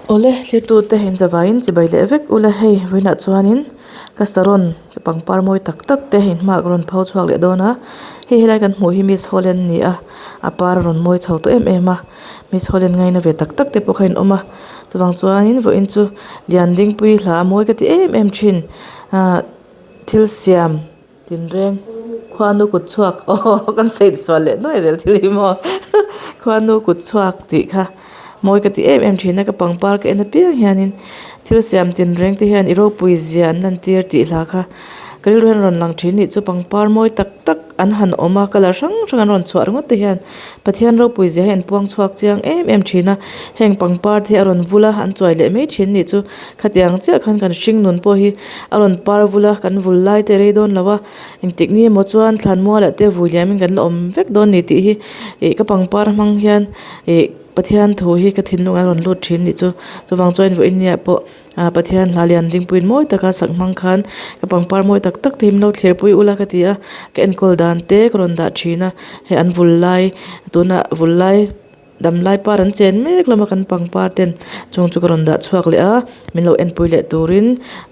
Awle thlirtute inzavaiin chibai leh vek ula hei vawiinah chuanin ka saron pangpar mawi tak tak te inhma ka rawn pho chhuak leh dawn a hei helai kan hmuh hi miss holland a ni a a par a rawn mawi chho tawh em em a miss holland ngaina ve tak tak te pawh kha in awm a chuvang chuanin vawiin chu Liandingpui hla mawi ka ti em em thin ahh thil siam. Tinreng khuanu kut chhuak aw kan sawi sual leh nuai zel thil hi maw khuanu kut chhuak tih kha mawi ka ti em em thin a ka pangpar ka en apiang hianin thil siam tinreng te hian i ropui zia an lantir tih hla kha ka rilru hian a rawn lang thin anih chu pangpar mawi tak tak an han awm a colour hrang hrang an rawn chhuah ringawt te hian Pathian ropui zia hi an puang chhuak chiang em em thin a, heng pangpar te hi a rawn vul a, an chuai leh mai thin nih chu khatiang chiah khan kan hring nun pawh hi a rawn par vul a, kan vul lai te rei dawn lo a, engtik ni emaw chuan thlanmual ah te vui liam in kan la awm vek dawn ni tih hi ih ka pangpar hmang hian ih Pathian thu hi ka thinlung ah a rawn lut thin nih chu chuvang chuan vawiin pawh. Ah Pathian hla lian dingpuiin mawi taka sak hmang khan ka pangpar mawi tak tak te hi min lo thlir pui ula ka ti a, ka enkawl dan te ka rawn dah thin a, hei an vul lai tunah vul lai dam lai par an chen mek lama kan pangpar ten chung chu ka rawn dah chhuak leh a, min lo enpui leh turin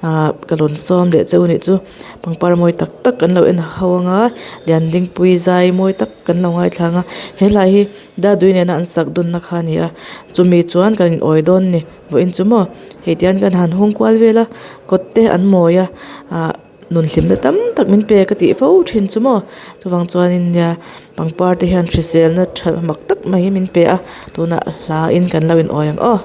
ah ka rawn sawm leh che u nih chu pangpar mawi tak tak kan lo en ho anga lian dingpui zai mawi tak kan lo ngaithla ang a, he hlai hi Dadui nena an sak dunna kha a ni a, chumi chuan kan in awi dawn a ni. Vawiin chu maw hei tihian kan han hung kual vel a kawt te an mawi a ah nun hlimna tam tak min pe ka tih fo thin chu maw chuvang chuanin nia pangpar te hian hriselna tha mak tak mai hi min pe a tunah hla in kan lo in awi ang aw.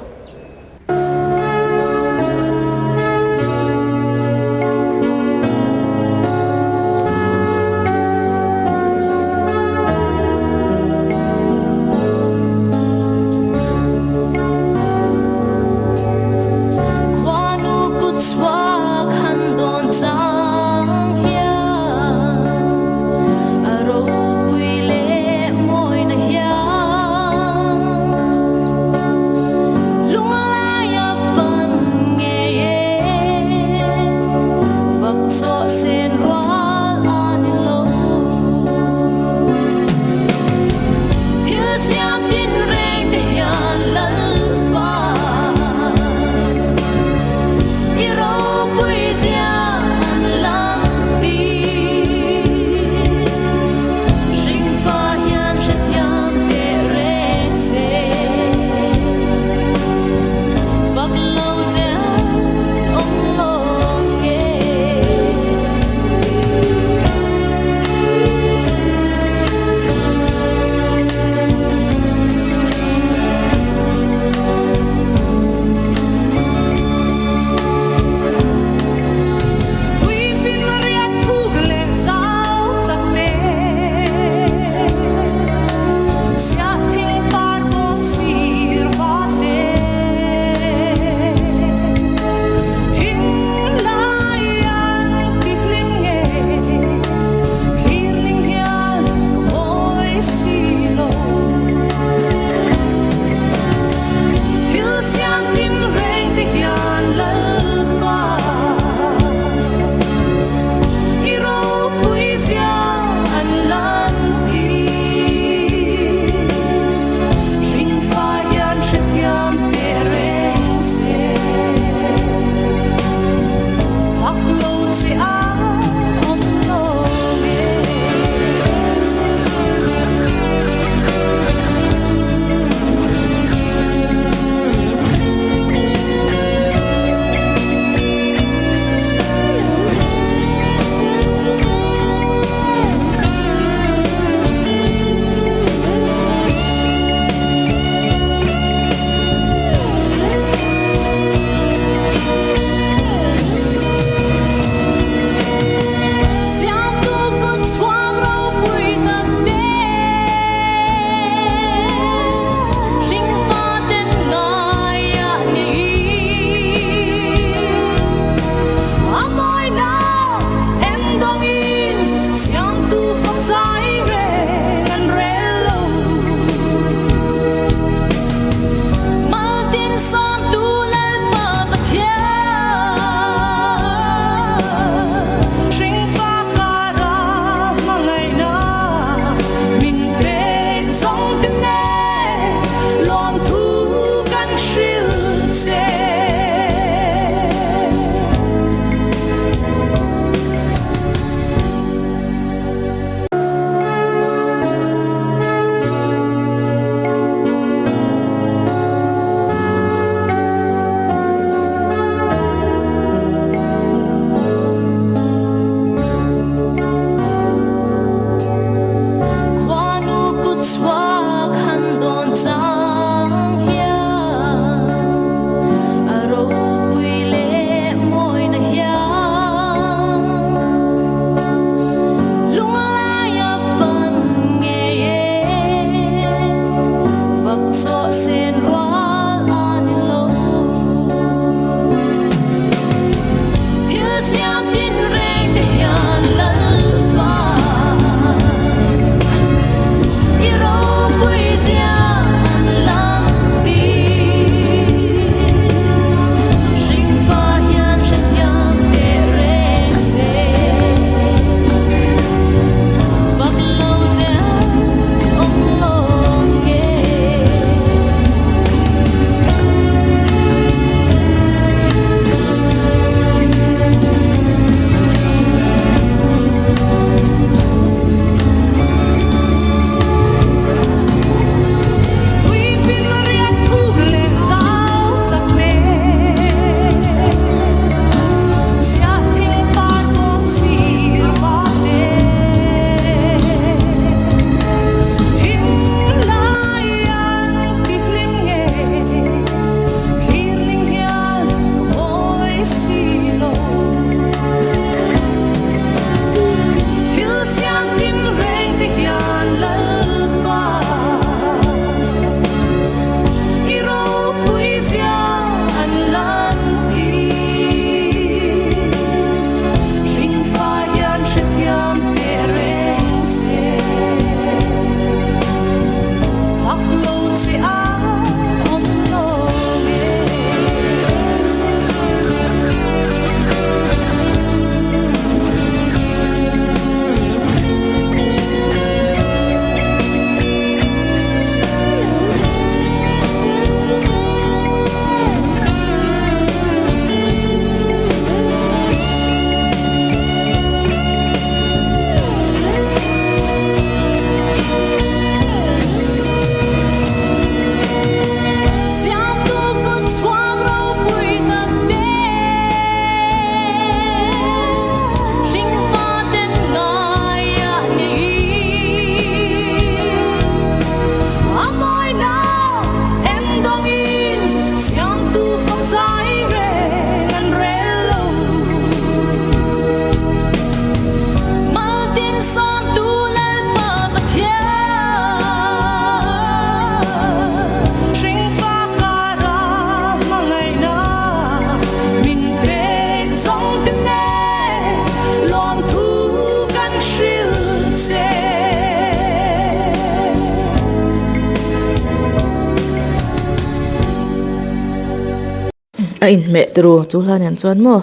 A inhmeh turu chu hla nen chuan maw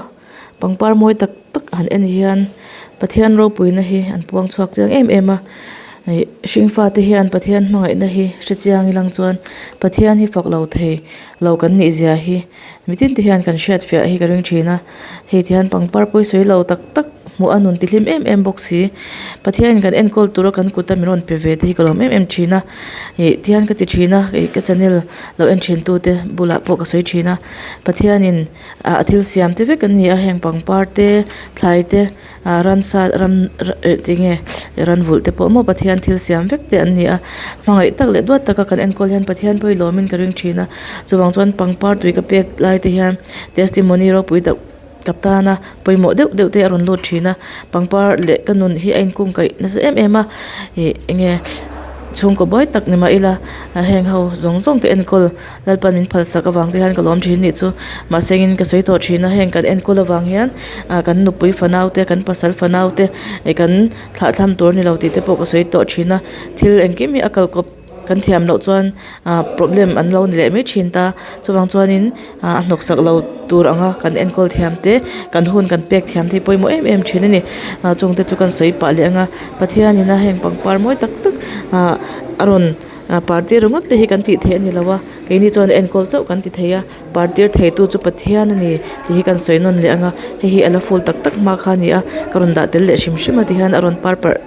pangpar mawi tak tak han en hian Pathian ropuina hi an puang chhuak chiang em em a ih hringfa te hian Pathian hmangaihna hi hre chiang ilang chuan Pathian hi fak lo thei lo kan nih zia hi mitin te hian kan hriat fiah hi ka ring thin a hei ti hian pangpar pawi sawi lo tak tak hmuh a nun tihlim em em bawk si Pathianin kan enkawl tura kan kut a min rawn pe ve te hi ka lawm em em thin a ih tihian ka ti thin a ih ka channel lo en thin tu te bulah pawh ka sawi thin a Pathianin ah a thil siam te vek an ni a heng pangpar te thlai te ah ransa ram eh tinge ran vulh te pawh maw Pathian thil siam vek te an ni a hmangaih tak leh duat taka kan enkawl hian Pathian pawh hi lawmin ka ring thin a chuvang chuan pangpar tui ka pek lai te hian testimony ropui deuh ka tana pawimawh deuh deuh te a rawn lut thin a pangpar leh ka nun hi a inkung kaih nasa em em a ih enge chhungkaw buai tak ni mah ila heng ho zawng zawng ka enkawl Lalpan min phalsak avang te hian ka lawm thin nih chu mahse engin ka sawi tawh thin a heng kan enkawl avang hian ah kan nupui fanau te kan pasal fanau te ih kan thlahthlam tur a ni lo tih te pawh ka sawi tawh thin a thil engkim hi a kalkawp kan thiam loh chuan ah problem an lo ni leh mai thin ta chuvang chuanin ah a hnawksak lo tur anga kan enkawl thiam te kan hun kan pek thiam te hi pawimawh em em thin a ni ah chungte chu kan sawi pah leh ang a Pathianin a heng pangpar mawi tak tak ah a rawn. Ah party ringawt te hi kan tih theih a ni lo a keini chuan enkawl chauh kan ti thei a party thei tu chu Pathian a ni tih hi kan sawi nawn leh ang a hei hi a la full tak tak hma kha a ni a ka rawn dah tel leh hrim hrim a tihian a rawn par parh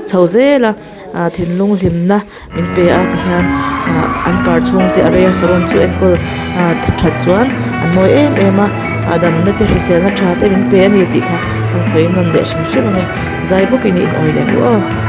chho zel a ah thinlung hlimna min pe a tihian ah an par chhung te a rei a saron chu enkawl ah that chuan an mawi em em a hahdamna te hriselna tha te min pe a ni tih kha kan sawi nawn leh hrim hrim ang e zai bawkin i in awi leh ang u aw.